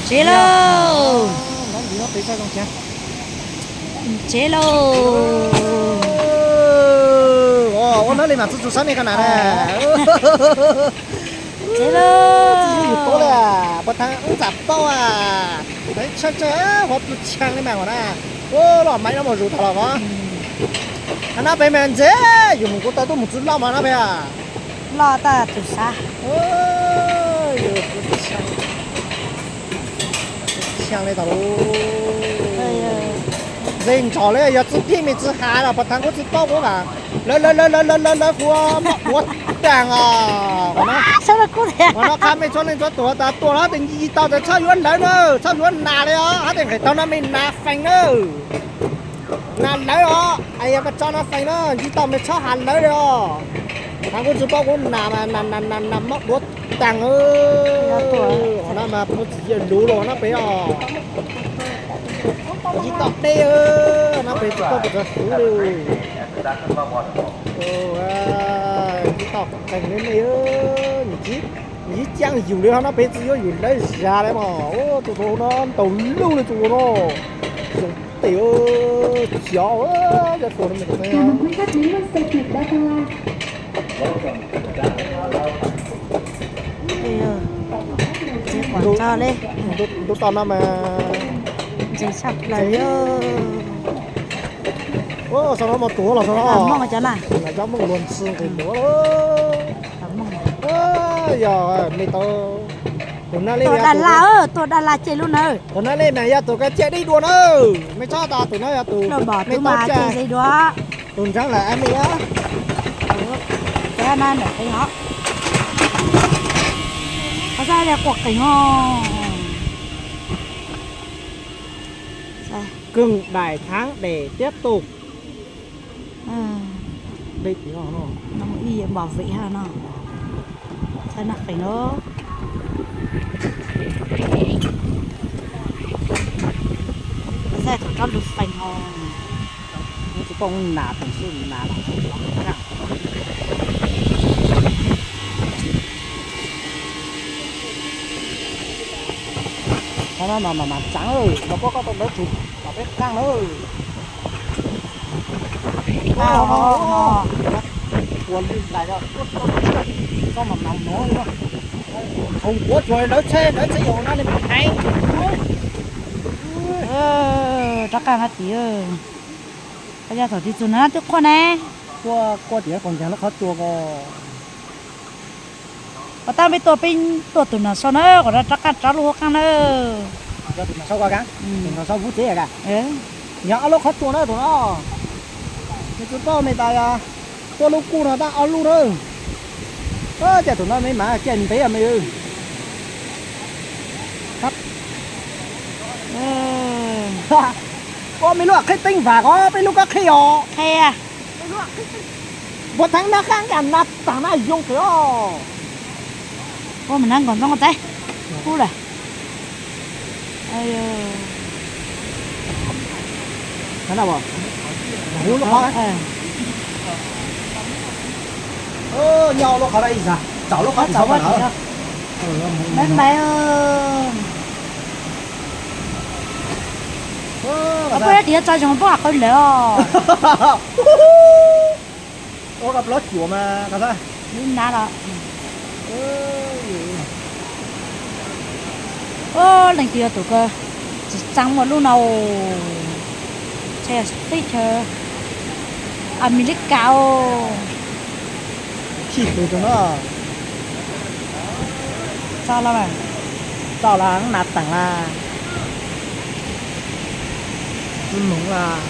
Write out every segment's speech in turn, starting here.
Tsev lauj. Tsev lauj. Ua hnab li mas txhua txhua sab nej ka na na. Tsev lauj. Txi yug yug tuav li, puas thav wb txam tau a. Tshaj tshaj huab tus tshee li mas ua na. Ua los maiv no mus zus tag los ko. Nab pem mas ntxim yus mus kuv tau tuaj mus txwv loj mas nab pem. Loj tag tus sab. Tshee li tau. Ntxim ntxov li yog txwv tij me txwv hav los puas thav kuv txwv paub kuv mas. Lawv lawv lawv lawv lawv lawv kuv muab duav taag os. Qhov no qha mej txhua leej txhua tus tas tuaj los hab tes nci tau tas txhob yuav lawv na, txhob yuav nas li os, hab tes nqis tau no mej nas fees na. Nas lawv os, es yog koj tso no fees na, nci tau mej txhob has lawv li os. Thav kuv txwv paub kuv nas mas nas nas nas nas muab duav taag. Qhov no mas puag txim yawg luv los nab pem os. Nci tau deb nab pem txwv paub kuv txawv huv li. Nci tau qees li mej, nws tsis caaj yus li ho nab pem txwv yuav yus lawv zag li mas. Tus tus no ntaus luj li tus no. Zoo tes ciov. Ntu tau no mas ntxim tshaj plaws li. Sau no mas tuav los sau no. Cov Moob luag ntxhi nqis luav. Yog mej tau tus nab li tuaj Daj Las, tuaj Daj Las cem lub nawb. Tus nab li mas yog tus koj cem dib dua na. Mej txhob tas tus no yog tus mej tau cem dua. Tus ntseeg lawm mej. Qhov saib li quaj qees os. Cưng đài tháng để tiếp tục. Ib yam bảo vệ ha no. Saib nab feem os. Saib thaum tsob lug feem os. Tsis paub nas feem xwb nas los. Qhov no mas mas mas tsav, mas koj koj tau ntawv tsum tom peb qaab na. Ua li lais, txhob mas mas no. Thaum nquav tsuas lawv tsheb, lawv tsheb yog no li mas heev. Rov qab hab tim, qhov yog thaum twg txug na twb quaj ne. Quaj quaj tias quaj nkaag lub qhov tsua ko. Qhov tab peb tuaj peb tuaj tus nas sau na, qhov rov qab rov lub hauv qaab na. Tus nas sau ko, tus nas sau vub tsev ka. Yog ob lub qhov tsua na tus no. Mej tsis paub mej tas yog tuaj lub kuj no tab ob lub na. Ces tus no mej mas kiag ntev mej. Ua mej lub qheb teeb vam ko, peb lub koj qheb os. Puas thav nab qaab nkaag nab taag nab yoo qis os. Ua mej nab nkaus ntxoob teb kub lawm. Nyob lub qhov, tsaum lub qhov tsaum lawm. Bye bye. Puab dab tsi tso zoo puab has qw ntawd os. Ua koj plaub cuam mas koj xav. Lub nab los. Leej twg yog tus ko tsis txav muaj lub no. Teb chaws Amelikas. Khij tus tus no. Tso los, tso los nas teem las. Tub noog las,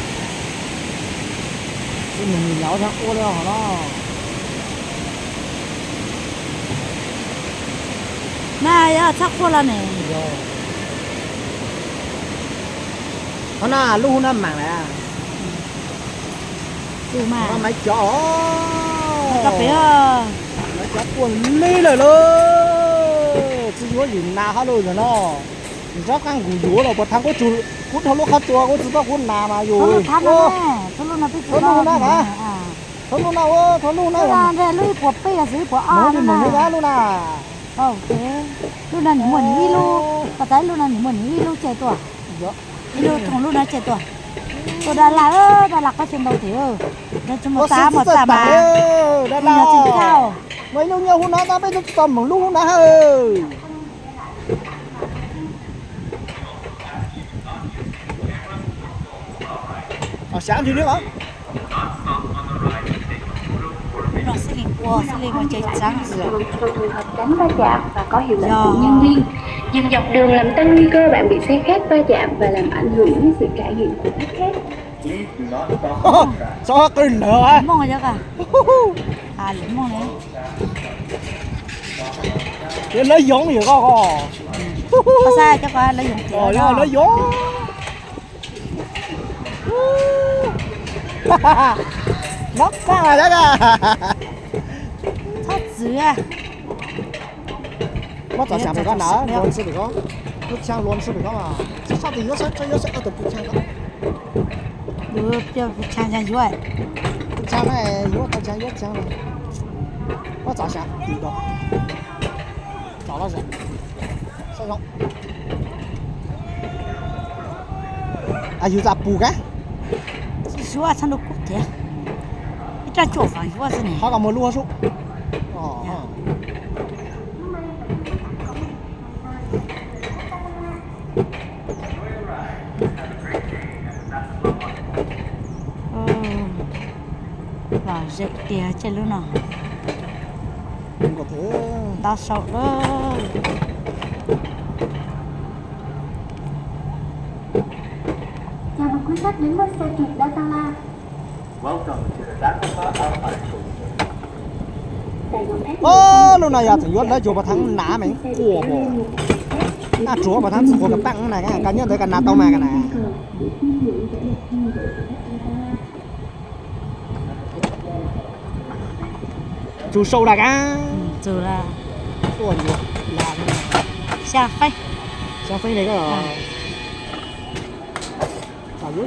tub noog nws laus txhob quaj li hov no. Na yog txhob quaj los ne. Qhov na lub hub nab maam lawm. Lub mas maiv cov os. Maiv cov quaj li lawm lauj. Tsis yuav yus nas hab lauj yog no. Tsob qaab nkus yuav los puas thav kuv tsuas, kuv dhau lub qhov tsua kuv tsis paub kuv nas mas yus. Thov lub na, thov lub na, thov lub na, lub na. Lub ib puas peb xwb, ib puas ob lub na. Lub na. Lub no nws muaj nws ib lub, koj txav ib lub no nws muaj nws ib lub ceg tuaj. Ib lub thoom lub no ceg tuaj. Tuaj dab laj, dab laj qab xyoo ntau tim. Nws tsis muaj txaj muaj txaj mas. Dab laj tsis nkag. Muaj ib lub nyob hauv no tab peb tsis tau mus lub hauv no. Xyav ntsis li os. Xib li ua, xib li ua cai txav. Trường hợp tránh va chạm và có hiệu lực của nhân viên. Dừng dọc đường làm tăng nguy cơ bạn bị xe khác va chạm và làm ảnh hưởng đến sự trải nghiệm của khách khác. Txhob qw lawm. Hmoob yog ka? Lawv Hmoob ne. Lawv yoov yog ko ko. Koj saib cov ko lawv yoov tiag. Lawv yoov. Nov paj a. Txhob txwv. Muab tau xyas pem ko na, luag xwb pem ko. Lub tshaj luag xwb pem ko. Tsis txhob tus yuav, yuav tus pus tshaj ko. Pus tshaj yuav, pus tshaj na yuav tau tshaj yuav tshaj na. Muab txav xyas tim do. Txav los xyas. Sab zoo. Yus txav pus ka. Tsis yuav txhob nrug kub tiag. Ib raj tsuam faam yuav xwb ne. Qhov ko muaj lub sub. Los ze tiag coj lub no. Ntau saum lawm. Chào mừng quý khách đến với xe trượt Đa Tao La. Lub no yog tseem yuav hlawv cuag pov thaj nam me ua, naj tsuag pov thaj txwv quav ka paaj na, koj nyob ntawd koj nam tau mas ka na. Tsuag sau dag ka. Tsuag, xya feeb, xya feeb li koj.